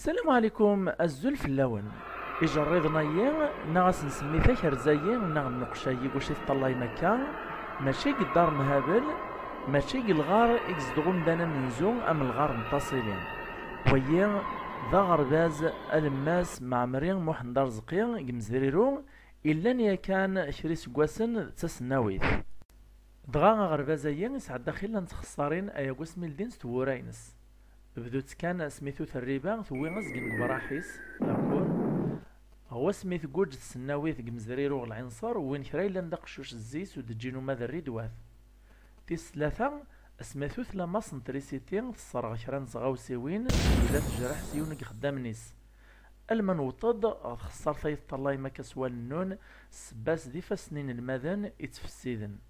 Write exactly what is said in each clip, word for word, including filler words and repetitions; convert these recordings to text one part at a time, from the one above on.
Salam ɛlikum, azul fell-awen. Ijerriḍen-ayi, neɣ ad s-nsemmi takerza-yi, neɣ nnuqca-yi, wacu i teṭṭallayem akka, mačči deg Ddar Mhabel, mačči deg lɣar i yezdeɣ umdan amenzu am lɣar n Ṭasili. Wayi d aɣerbaz alemmas Mɛemri Muḥend Arezqi deg Mezriru, illan yakan kra iseggasen d tasennawit. Dɣa aɣerbaz-ayi isɛedda xilla n txessarin ay aggas mi ldint twura-ines. Bdut kan asmi tut rriba, tewwi azgen deg ubraḥ-is, la cour. Ɣwas mi tguǧ tsennawit deg Mezriru ɣer Lɛinṣer, wwin kra yellan d aqeccuc zzi-s ur d-ǧǧin uma d rridwat. Tis tlata, asmi tut lamaṣ n trisiti, tesserɣ kra n tɣawsiwin, tella tejreḥ s yiwen n ixeddamen-is. Alma newweḍ-d ɣer txessart ay teṭṭallayem akka s wallen-nwen, ssebba-s d ifassen inelmaden ittfessiden.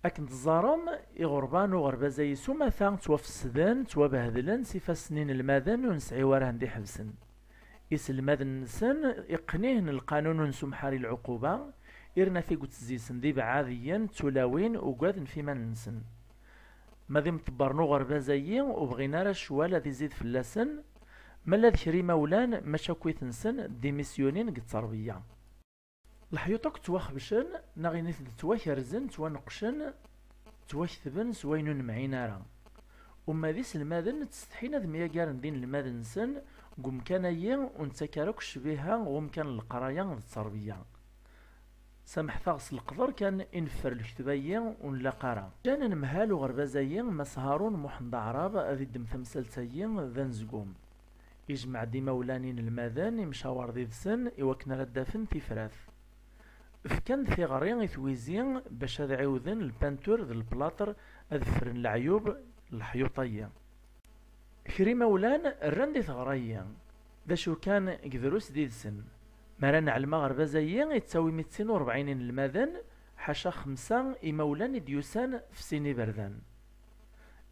Akken teẓẓarem, iɣerban uɣerbaz-ayi s umata ttwafessden, ttwabehdlen s ifassen inelmaden ur nesɛi wara anda iḥebsen. Iselmaden-nsen iqqen-ihen lqanun ur nesumḥ ara i lɛuquba, irna tiget zzi-sen d ibɛadiyen d tulawin ugaden f iman-nsen. Ma d imṭebbren uɣerbaz-ayi ur bɣin ara ccwal ad izid fell-asen, ma la d kra imawlan mačči akkit-nsen dimisyunin deg tterbiya. Leḥyuṭ akk ttwaxebcen, neɣ init-d ttwakerzen, ttwaneqcen, ttwaketben s wayen ur nemɛin ara. Uma d iselmaden ttsetḥin ad myagaren d inelmaden-nsen deg umkan-ayi ur nettak ara akk ccbiha ɣer umkan n leqraya d tterbiya. Samḥet-aɣ s leqder kan i neffer lektab-ayi ur nlaq ara. Ǧǧan anemhal uɣerbaz-ayi Mass Harun Muḥend Aɛrab ad iddem tamsalt-ayi d anezgum. Ijmeɛ-d imawlan inelmaden, imcawer did-sen i wakken ara d-afen tifrat. Fkan tiɣri i twizi bac ad ɛiwden lpantur d leplaṭer ad ffren leɛyub n leḥyuṭ-ayi. Kra imawlan rran di teɣra-yi, d acu kan deg drus did-sen. Mi ara neɛlem aɣerbaz-ayi yettawi mitin u rebɛin inelmaden, ḥaca xemsa imawlan i d-yusan f sin iberdan.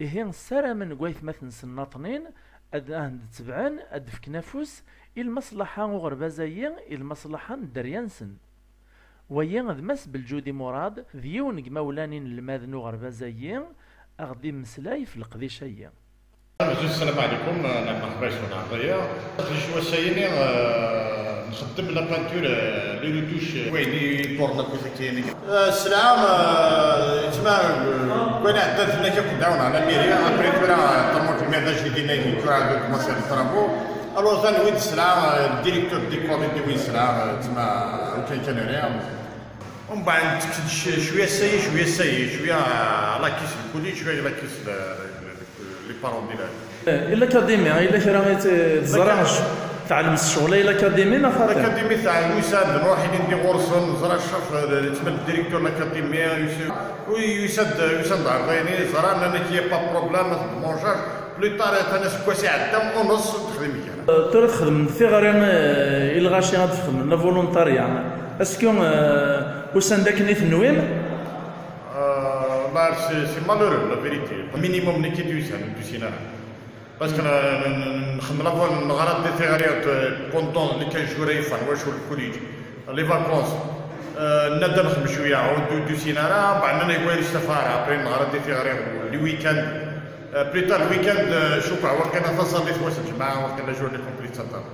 Ihi ssaramen deg waytmaten-nsen naṭnin ad ahen-d-tebɛen, ad d-fken afus i lmaṣlaḥa uɣerbaz-ayi, i lmaṣlaḥa n dderya-nsen. Wayi d Mass Belǧudi Murad, d yiwen deg imawlan inelmaden uɣerbaz-ayi, a ɣ-d-immeslay f leqdic-ayi. Azul, sslam ɛlikum, neɣ merḥba yes-wen ɣer daya. Di ccwasa-yini, eh, nxeddem la peinture, eh, les retouches, eh, wayen i ṭurren akk takka-yini. Eh, sselɛa, eh, yettma, eh, wayen iɛeddan fell-ak akk ddaw neɣ la mairie, après tura, eh, tamurt lmir d ajdid-in-agi tura d commencer les travaux. Alors, ta newwi-d sselɛa, eh, le directeur de l'école i d-yewwin sselɛa, eh, yettma, akken kan iri. Umbeɛd nettekk-d c-, cwiya sayi, cwiya sayi, cwiya, eh, la caisse le collège, cwiya la caisse le, le, le, les parents d'élèves. Eh, i l'académie, yella kra i t-, teẓra, tɛellem s ccɣel-a i l'académie neɣ xaṭi? L'académie tɛellem, yusa-d, nruḥ ilindi ɣur-sen, neẓra ccaf, eh, yettma le directeur n l'académie, yusa-, wi-, yusa-d, yusa-d ɣer dayni, ẓran amek, y a pas de problème, ad d-mangear, plus tard, atan aseggas iɛedda, uneṣ, texdim gar. Eh, tura txedmem tiɣri, eh, i lɣaci ad txedmem, la volontariat. Est-ce que, eh, usan-d akken i tenwim? Euh, bah, c'est, c'est malheureux, la vérité. Minimum nekk i d-yusan, ur d-usin ara. Parce que n-, n-, n-, nxeddem la vol-, neɣra-d di tiɣri, euh, pendant les quinze jours ay yeffɣen wacu le collège, les vacances. Euh, nenna-d ad nxeddem cwiya, ur d-, ur d-usin ara, beɛna nekk ur yettaf ara. Après neɣra-d di tiɣri les week-ends. Euh, plus tard, le week-end, euh, cukkeɣ waqila taẓallit wass n lǧemɛa, waqila journée complète s aṭas.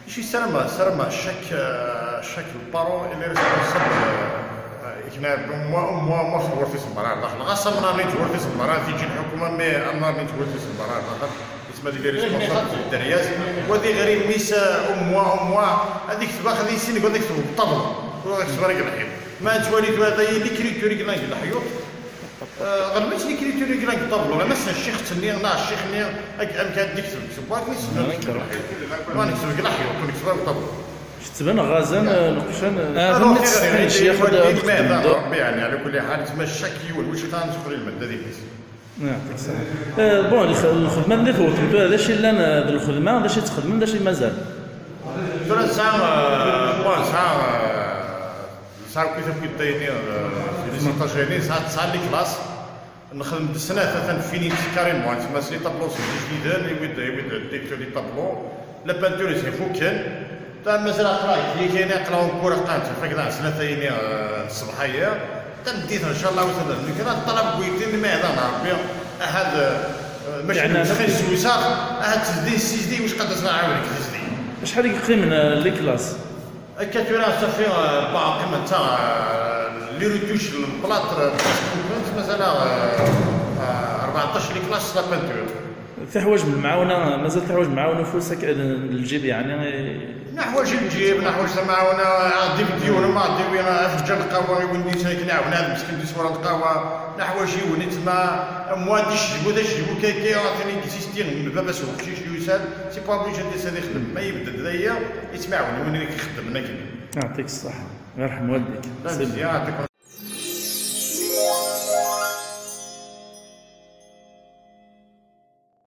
Acu i ssarameɣ? Ssarameɣ chaque, euh, chaque le parent il est responsable, euh, euh, akken au moins, au moins, au moins tewwurt isemmer ar daxel. Ɣas amnaṛ-nni tewwurt isemmer ar tiǧi lḥukuma, mais amnaṛ-nni tewwurt isemmer ar daxel. Yettma-, il est responsable di dderya-s. Wa d iɣri mmi-s, euh, au moins, au moins, ad ikteb axed i sin, ad ikteb ṭṭabla. Ur ikteb ara deg leḥyuḍ. Ma nettwali tura, d l'écriture i yellan deg leḥyuḍ. Euh, ɣer mačči l'écriture i yellan deg ṭṭabla, ɣer mačči ccix-nni, neɣ ccix-nni, ak-, amek ad d-ikteb deg tewwurt, mi s-, ma nekteb deg leḥyuḍ, ur nekteb ara deg ṭṭabla. Kettben, ɣazen, euh, neqcen, euh. Ah, alors, ccix, d, d, d Rebbi, yeɛni, ɛla kulli ḥal, tma chaque yiwen, wacu kan teqri lmadda d yelli-s. Ah, euh, bon, lx-, lxedma-nni tewwḍem tura, d acu yellan, euh, d lxedma, d acu i txedmem, d acu i mazal? Tura nesɛa, euh, bon, nesɛa, euh, Nesɛa akk takwiṭ-nni, euh, les étages-nni, nesɛa tesɛa les classes. Nxeddem-d snat, atan fini carrément, tma s les tableaux s ijdiden, iwid, iwid ddiktur les tableaux. La peinture is ifukken. Ta mazal aql-aɣ deg kayen, aql-aɣ en cours, aql-aɣ nettafak daɣ snat-ayini, euh, ṣṣbeḥ-agi. Tameddit, ncallah, wis ad d-nekk, ad ṭṭalab n weydi, mi iɛḍan Rebbi, ahat, euh, Mačči يعني d xir s wesɛa. Ahat tezdin s tezdin, واش قد تصنع عاونك تزدين؟ شحال يقيم لي كلاس؟ Akka tura, ça fait, euh, bon, qqimen ta, euh, les retouches, le plâtre, euh, mazal, euh, euh, أربعطاش les classes, la peinture. تحواج من المعاونه، مازال تحواج من المعاونه فلوسك للجيب يعني؟ نحواج الجيب، نحواج المعاونه، عندي فيديو، ما عندي وين افجر القهوه، يولي ساكن عاون هذا المسكين دي صوره القهوه، نحواج يولي تما. Moi, des chevaux, des chevaux, كي كي راه ثاني كيسيستي من بابا سوق شي شي يسال، c'est pas obligé de s'aller يخدم، ما يبدا دايا يتمعون وين يخدم هناك. يعطيك الصحة، يرحم والديك. لا، مزيان، يعطيك